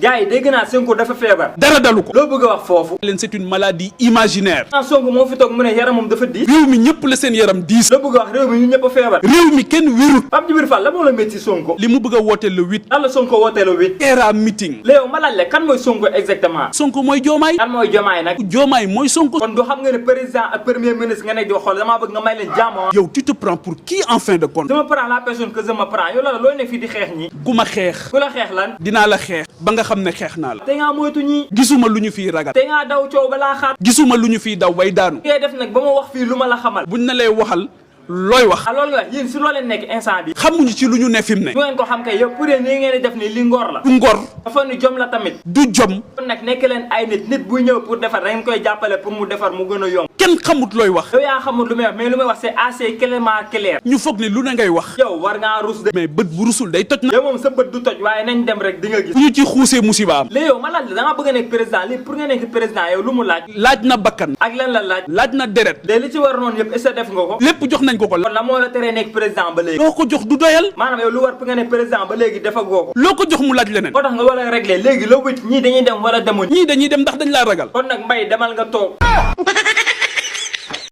gars yi dégg naa Sonko dafa feebar. dara dalu ko. loo bëgg a wax foofu. leen c'est une maladie imaginaire. Sonko moo fi toog mu ne yaramam dafa diis. réew mi ñëpp la seen yaram diis. loo bëgg a wax réew mi ñu ñëpp a feebar. réew mi kenn wérut. Pape Djibril Fall la moo la métti Sonko. li mu bëgg a woote le 8. lan la Sonko wootee le 8. era meeting. léegi ma laaj la kan mooy Sonko exactement. Sonko mooy Diomaye. kan mooy Diomaye nag. Diomaye mooy Sonko. kon du xam nga ne président ak premier ministre nga nekk di xool damaa bëgg nga may leen jàmm. yow tu te prends pour qui en fin de compte. je me prends la personne que je me prends yow la looy ne fii di xeex ñi. ku ma xeex. ku la xeex lan. dinaa la xeex ba nga xam ne xeex naa la. te nga moytu ñi. gisuma lu ñu fiy ragal. te nga daw coow balaa xaat. gisuma lu ñu fiy daw bay daanu. ngay def nag ba ma wax fii lu ma la xamal. buñ na lay waxal looy wax. loolu nga wax yéen si loo leen nekk instant bi. xamuñu ci lu ñu ne fi mu ne. du ngeen ko xam kay yow pour yéen nii ngeen di def nii li ngor la. du ngor. dafa ni jom la tamit. du jom. kon nag nekk leen ay nit buy ñëw pour defar da ngeen koy jàppale pour mu defar mu gën a yomb. kenn xamut looy wax. yow yaa xamut lu may wax mais lu may wax c'est assez clairement clair. ñu foog ne lu ne ngay wax. yow war ngaa rus de. mais bët bu rusul day toj na. yow moom sa bët du toj waaye nañ dem rek di nga gis. bu ñu ci xuusee musiba am. léegi yow ma laaj la da nga bëgg a nekk président lii pour nga nekk président yow lu mu laaj. laaj na bakkan. ak lan la laaj. laaj na deret. léegi li ci war noonu yëpp est-ce que def nga ko. lépp jox nañ ko ko. kon la moo la teree nekk président ba léegi. loo ko jox du doyal. maanaam yow lu war pour nga nekk président ba léegi defagoo ko. loo ko jox mu laaj leneen. moo tax nga war a régler léegi loo wit ñii dañuy dem wala demuñ. ñii dañuy dem ndax dañ laa ragal. kon nag Mbaye demal nga toog.